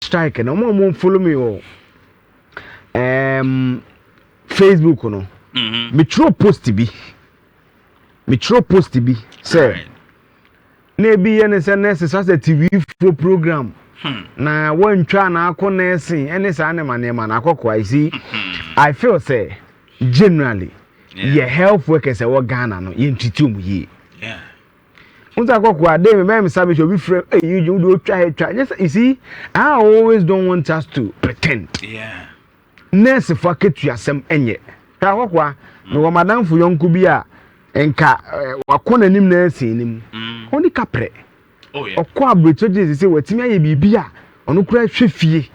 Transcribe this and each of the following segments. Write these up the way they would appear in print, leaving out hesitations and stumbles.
strike no, ɔmo a ɔmo follow me wɔ Facebook no, metwerɛ post bi sɛ na ebi yɛ ne sɛ nurses asɛ TV fo program na wɔntwa na akɔ nursing ɛne saa nneɛma nneɛma na akɔkɔ. I see, I feel sɛ generally yɛ health workers ɛwɔ Ghana no, yɛn tutu mu yie. N ta akɔkɔ ade mi bɛyɛ mi sabi obi frɛ, ɛyi yi o de otwa etwa nyɛ sɛ, you see, I always don't want us to pretend. Nurse fo aketua asɛm ɛnyɛ ka akɔkɔ a mewɔ madamfo yɔnko bi a nka wakɔ n'anim nursing nim, ɔne kaprɛ. Ɔkɔ aburokyerɛ gye sɛ watumi ayɛ biribi a ɔno kura hwɛ fie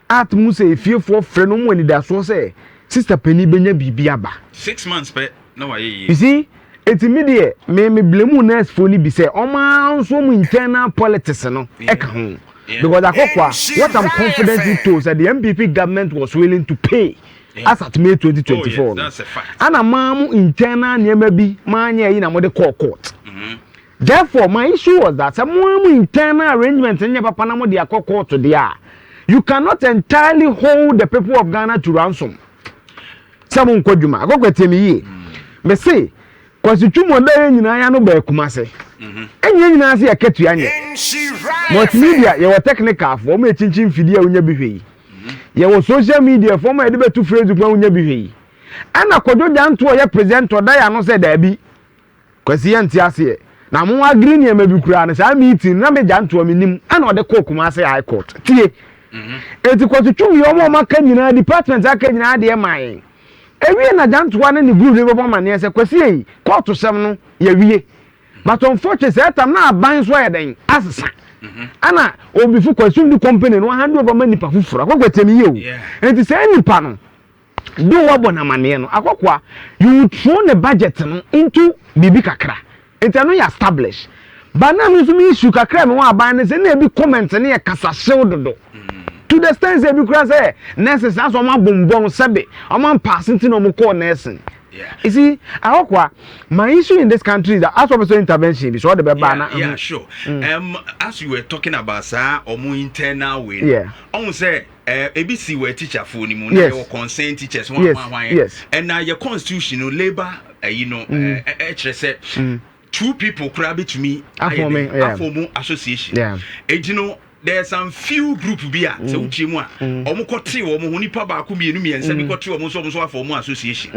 at mu sɛ efiefoɔ frɛ no mu anidasoɔ sɛ sister panyin bɛnya biribi aba. 6 months pɛ na wayɛ yie. You see, eti mi deɛ me blame nurse fo ni bi sɛ ɔmo nso mu internal politics no ɛka ho because akɔkɔ a, what I'm confidently told sɛ the NPP government was willing to pay as at May 2024 Oh, yes, no. that's a fact. Ana maa mu internal nneɛma bi maa nyɛ yi na mo de kɔɔ court. Therefore, my issue was that sɛ mo mu internal arrangement nyɛ papa na mo de akɔ court deɛ a, you cannot entirely hold the people of Ghana to ransom sɛ mo nkɔ dwuma. Akɔkɔ, tie mi yie, mɛ se kwasitwu mu ɔda yɛn nyinaa ya no bɛɛ Kumase, ɛnyɛ nyinaa se yɛ kɛtua nyɛ. Multimedia, yɛwɔ technical foɔ, ɔmo ekyinkyin mfidie a wonya bi hwɛ yi, yɛwɔ social media foɔ, ɔmo a yɛde bɛtu Facebook a wonya bi hwɛ yi, ɛna Kwadwo Gyanto a ɔyɛ president ɔda yɛ ano sɛ daabi, Kwasi, yɛn nte aseɛ na mo agree nneɛma bi koraa no saa meeting na me Gyanto a mi nim ɛna ɔde kɔɔ Kumase High Court. Tie, eti kwasitwu yi, ɔmo a ɔmo aka nyinaa, department aka nyinaa deɛ maa yɛn ewie na Gyantoa ne ne group ne bɛbɔ amaneɛ sɛ Kwasi yi kɔɔto sɛm no yɛwie, but unfortunately sɛ ɛtam na aban so ayɛ dɛn asesa ana obi fo Kwasi di company no hand over ma nipa foforɔ. Akɔkɔ, tie mi yie o. Nti sɛ nipa no do wabɔ n'amaneɛ no, akɔkɔa, you throw the budget no into biribi kakra, nti ɛno yɛ establish. But na mi nso mi issue kakra mi wɔ aban ne sɛ na ebi comment ne yɛ kasahyew dodo to the extent sɛ ebi kura sɛ nurses asɔ ɔmo abombɔn sɛbi ɔmo ampaase nti na ɔmo kɔɔ nursing. You see, akɔkɔa, my issue in this country is that as officer intervention bi so ɔde bɛ ba na. Yeah, sure. As you were talking about saa ɔmo internal way, ɔmo sɛ ebi si wɔ teacher fo ni mu na yɛ wɔ concerned teachers wɔn ahwan. Ɛna yɛ constitution no, labour ɛyi no, ɛkyerɛ sɛ two people koraa betumi a form, a form association. Eti no, there are some few group bi a sɛ wotie mu a, ɔmo kɔte wɔn ho nipa baako, mmienu, mmiɛnsa bi kɔte wɔn nso, ɔmo nso a form association,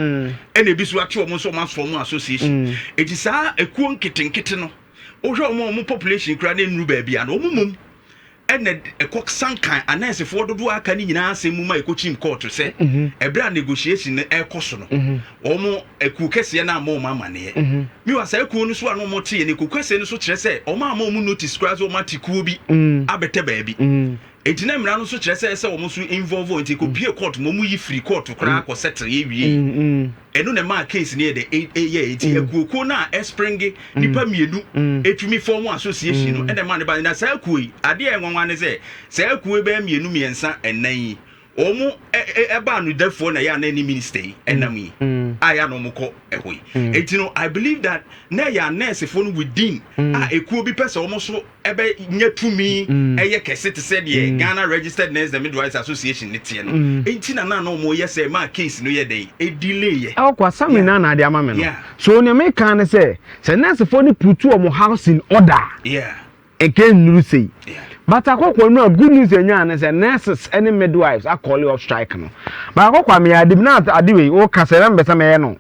ɛna ebi nso ate wɔn nso, ɔmo a form association. Eti saa ekuo nketenkete no, wohwɛ wɔn a ɔmo population koraa ne nnuru baabi a na ɔmo mom ɛna ɛkɔ sankan anɛɛsefoɔ dodoɔ aka ne nyinaa asɛm mu ma ɛkɔkyim court sɛ ɛberɛ a negotiation no ɛrekɔ so no, wɔn ekuo kɛseɛ no ama wɔn amaneɛ. Miwa saa ekuo no so a na wɔn te yɛ no, ekuo kɛseɛ no so kyerɛ sɛ wɔn ama wɔn notice koraa sɛ wɔn ate kuo bi abɛtɛ baabi. Eti na mmara no nso kyerɛ sɛ wɔn nso involve, nti kò court ma wɔn yi firi court koraa kɔ settle yɛ wie. Ɛno na ɛmaa case no yɛ de ɛyɛ. Eti ekuokuo no a ɛ spring nipa mmienu etumi form association no, ɛna ɛmaa ne ba na saa ekuo yi adeɛ a ɛnwanwa ne sɛ saa ekuo yi bɛyɛ mmienu, mmiɛnsa, ɛnan yi, wɔn ɛba anodafoɔ na ɛyɛ anan ne minister yi ɛnam yi a yɛ ana wɔn kɔ ɛhɔ yi. Eti no, I believe that na yɛ anɛɛsefoɔ no within a ekuo bi pɛ sɛ wɔn so ɛbɛ nya tumi ɛyɛ kɛse te sɛ deɛ Ghana Registered Nurse and Midwives Association ne teɛ no, eti na wɔn yɛ sɛ maa case no yɛ dɛ e delay yɛ. Ɛwɔ kɔ asami na ade ama mi no so nea meka ne sɛ nursefoɔ no put wɔn house in order, nke nnuru sei. But akɔkɔ no a, good news enya ne sɛ nurses ne midwives a call off strike no. But akɔkɔ ame ade na ade wei o kasa na mbɛsɛ mɛyɛ no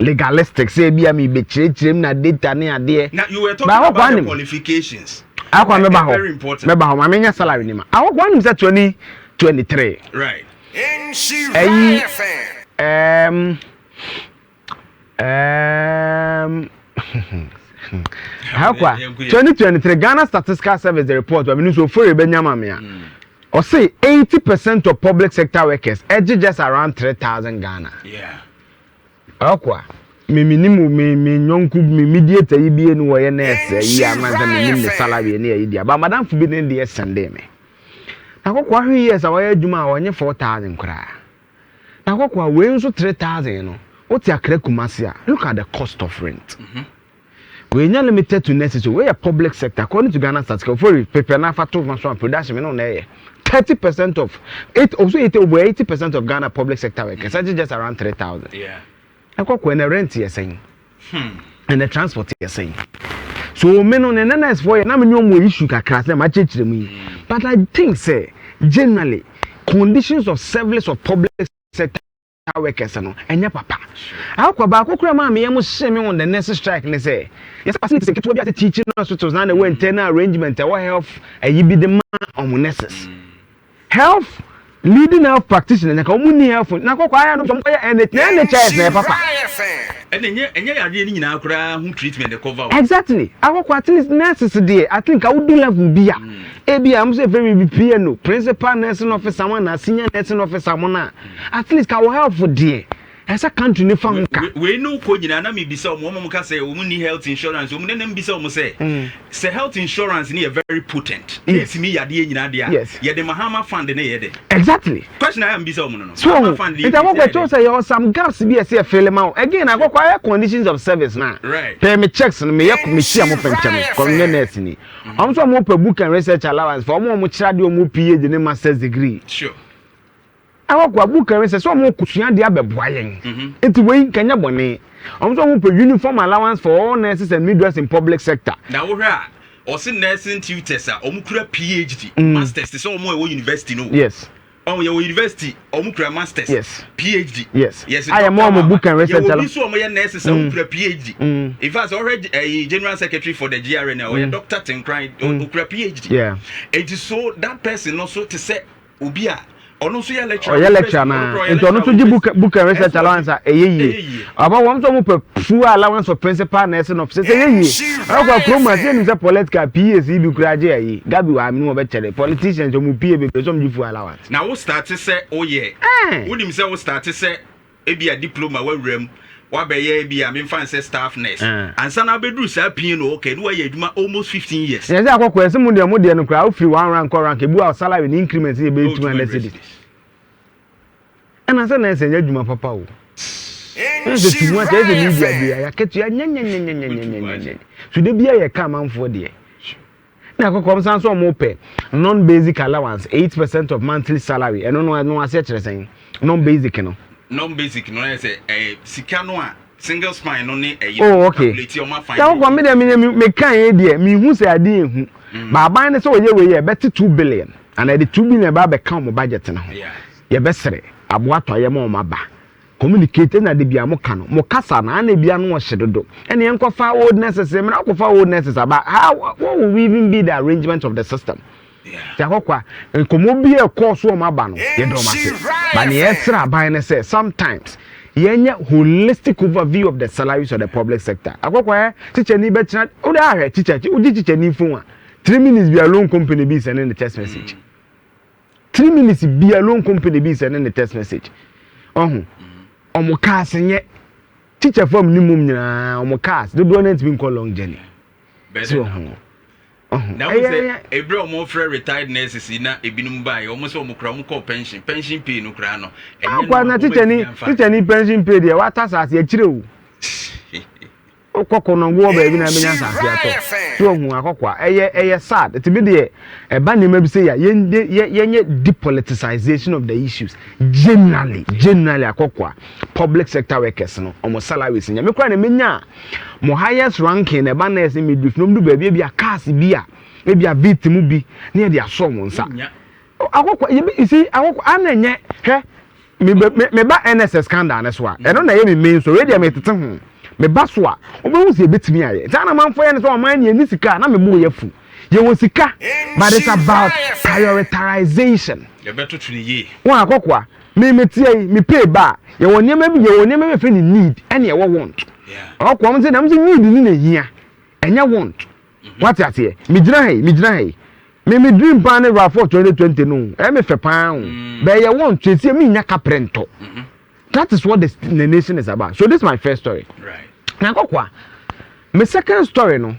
legalistic sɛ ebi a mi bɛkyerɛkyerɛ mu na data ne adeɛ. Na you were talking about the qualifications. Akɔ mɛba hɔ, mɛba hɔ maame nya salary ni ma. Akɔkɔ anim sɛ 2023. Ɛyi akwa 2023 Ghana Statistical Service, the report wa mi nso ofori bɛ nyama mi a, ɔse 80% of public sector workers ɛgye just around 3,000 Ghana. Ɔkwa mimi ni mu mi nyɔnku mi mediator yi bie no wɔyɛ nurse yi ama sɛ mi nim ne salary ne ɛyi deɛ ba madamfo bi ne deɛ sɛnde mi na akɔkɔ ahwɛ years a wɔyɛ adwuma a wɔnyɛ 4,000 koraa na akɔkɔ a wei nso 3,000 no, wote Akra Kumase a, look at the cost of rent. Wei nya limited to nurses o, wei yɛ public sector according to Ghana Statistics. Ofori prepare na afa to ma so a production mi no na ɛyɛ 30% of eight also eight over 80% of Ghana public sector workers, mm. Just around 3,000. Ɛkɔ kɔ ɛnɛ rent yɛ sɛn? Ɛnɛ transport yɛ sɛn? So me no ne nurse foɔ yɛ na me ne ɔmo issue kakra sɛ ma kyerɛkyerɛ mu yi, but I think sɛ generally conditions of service of public sector workers no ɛnyɛ papa. Akɔ baako kura maa mi yɛ mo hyɛ mi on the nurse strike ne sɛ yɛsɛ facilities nketewa bi ase, teaching hospitals na na ɛwɔ internal arrangement, ɛwɔ health ɛyi bi de ma ɔmo nurses, health leading health practitioner na ka ɔmo ni health na kɔkɔ ayɛ no sɛ ɔmo kɔyɛ NH na NHIS na yɛ papa. Ɛna ɛnyɛ yadeɛ no nyinaa koraa ho treatment de cover o. Exactly, akɔkɔ at least nurses deɛ, at least ka wodi level bi a ebi a mo sɛ fɛn bi PNO, principal nursing officer mo na senior nursing officer mo na at least ka wɔ health deɛ ɛsɛ country ne fa ho ka. Wei no kɔ nyinaa na mebisa ɔmo ka sɛ ɔmo ni health insurance, ɔmo nana mbisa ɔmo sɛ health insurance ni yɛ very potent, ɛtumi yadeɛ nyinaa deɛ a yɛde Mahama Fund ne yɛ dɛ. Question a yɛ mbisa ɔmo no. So Mahama Fund nti akɔkɔ ɛkyɛw sɛ yɛwɔ some gaps bi a ɛsɛ yɛ fill ma o. Again, akɔkɔ ayɛ conditions of service na pɛɛ me checks no meyɛ mehyia mo fɛnkyɛm kɔnyɛ nurse ni, ɔmo nso ɔmo pɛ book and research allowance for ɔmo a ɔmo kyerɛ adeɛ, ɔmo PhD ne masters degree. Akɔkɔ a book and research sɛ ɔmo kusua deɛ abɛboa yɛn. Nti wei nkɛnyɛ bɔne. Ɔmo nso ɔmo pɛ uniform allowance for all nurses and midwives in public sector. Na wohwɛ a, ɔse nursing tutors a ɔmo kura PhD, masters, te sɛ ɔmo a ɛwɔ university no. Ɔmo yɛwɔ university, ɔmo kura masters, PhD. Ayɛ mo ɔmo book and research yɛwɔ bi nso ɔmo yɛ nurses a ɔmo kura PhD. In fact, ɔhwɛ ɛyi, general secretary for the GRN a ɔyɛ Dr Tinkran, ɔkura PhD. Eti so that person no so te sɛ obi a ɔno nso yɛ lecturer. Ɔyɛ lecturer na nti ɔno nso gye book and research allowance a ɛyɛ yie. Ɔba wɔn nso wɔn pɛ full allowance for principal nursing officer sɛ ɛyɛ yie. Ɔkɔ kurom a sɛ ɛnim sɛ political PAs yi bi kura agye ayi gabi wɔ aminu wɔn bɛkyerɛ politicians, wɔn PA bebree sɛ wɔn gye full allowance. Na wo start sɛ woyɛ wonim sɛ wo start sɛ ebi a diploma wawura mu, wabɛyɛ ebi a memfa n sɛ staff nurse ansa na abɛduru saa pin no, okay, ne wayɛ adwuma almost 15 years. Yɛn sɛ akɔkɔ ɛsɛ mu deɛ no kura wofiri one rank kɔ rank ebi wa salary ne increment yɛ bɛyɛ 200 cedis, ɛna sɛ nurse ɛnyɛ adwuma papa o. Ɛna sɛ tumu akyɛ ɛsɛ media bi a yɛakatua nyɛnyɛnyɛnyɛnyɛnyɛnyɛ so de bia yɛ ka amanfoɔ deɛ na akɔkɔ ɔmo san so ɔmo pɛ non basic allowance, 8% of monthly salary. Ɛno no ɛno ase kyerɛ sɛn, non basic no? Non basic no yɛ sɛ sika no a single spine no ne ɛyɛ calculate ɔmo afa. Yɛ akɔkɔ mi deɛ mi kan yɛ deɛ mi hu sɛ ade ehu baaban ne sɛ ɔyɛ wei yɛ ɛbɛte 2 billion ana yɛde 2 billion ba abɛka ɔmo budget no ho. Yɛbɛsrɛ aboa tɔ ayɛ ma ɔmo aba communicate na de bia mo ka no mo kasa na ana bia no ɔhyɛ dodo. Ɛna yɛn kɔfa old nurses mmerɛ akɔfa old nurses aba, how, what will even be the arrangement of the system? Ti akɔkɔ a nkɔmɔ bi a ɛkɔɔ so ɔmo aba no, yɛdɔ ɔmo ase, but nea yɛsrɛ aban ne sɛ sometimes yɛnyɛ holistic overview of the salaries of the public sector. Akɔkɔ yɛ teacher ni bɛkyerɛ o de ahwɛ teacher o di teacher ni phone a, 3 minutes bi a loan company bi send ne text message, 3 minutes bi a loan company bi send ne text message. Ɔho ɔmo cars nyɛ teacher fam ni mum nyinaa, ɔmo cars dodoɔ no ntumi nkɔ long journey so ɔho ɔho. Na wo sɛ ebere a ɔmo frɛ retired nurses yi na ebinom baa yi, ɔmo sɛ ɔmo kura ɔmo kɔ pension pay no kura no ɛnyɛ akwa na no teacher ni teacher ni pension pay deɛ wata asase akyire o, wokɔ kɔnɔngo wɔ baabi na bɛnya asase atɔ so ohun akɔkɔ a ɛyɛ sad. Ɛti bi deɛ ɛba nneɛma bi sɛ yɛ yɛn yɛnyɛ depoliticization of the issues. Generally akɔkɔ a public sector workers no ɔmo salaries nyame kora na menya mo highest ranking na ɛba nurse midwife na ɔmo do baabi ebi a cars bi a ebi a vit mu bi na yɛde asɔ ɔmo nsa. Akɔkɔ yɛbi you see, akɔkɔ ana nyɛ hwɛ me me ba NSS scandal ne so a ɛno na ɛyɛ me main so wei deɛ me tete ho me ba so a wobɛhu sɛ yɛbɛtumi ayɛ saa na manfo yɛ ne sɛ ɔman ne yɛni sika a na mebɔ yɛ fu yɛwɔ sika, but it's about prioritization. Yɛbɛtoto ne yie. Wɔn akɔkɔ a me me tie yi me pay ba yɛwɔ nneɛma bi yɛfrɛ ne need ɛne ɛwɔ want. Ɔkɔ ɔmo sɛ na ɔmo sɛ need ni na ehia, ɛnyɛ want. Wate aseɛ? Me gyina ha yi, me gyina ha yi, me dream paa ne RAV4 2020 no, ɛyɛ me fɛ paa o. Bɛyɛ want esie mi nya kaprɛ ntɔ. That is what the nation is about. So this is my first story. Na akɔkɔ a me second story no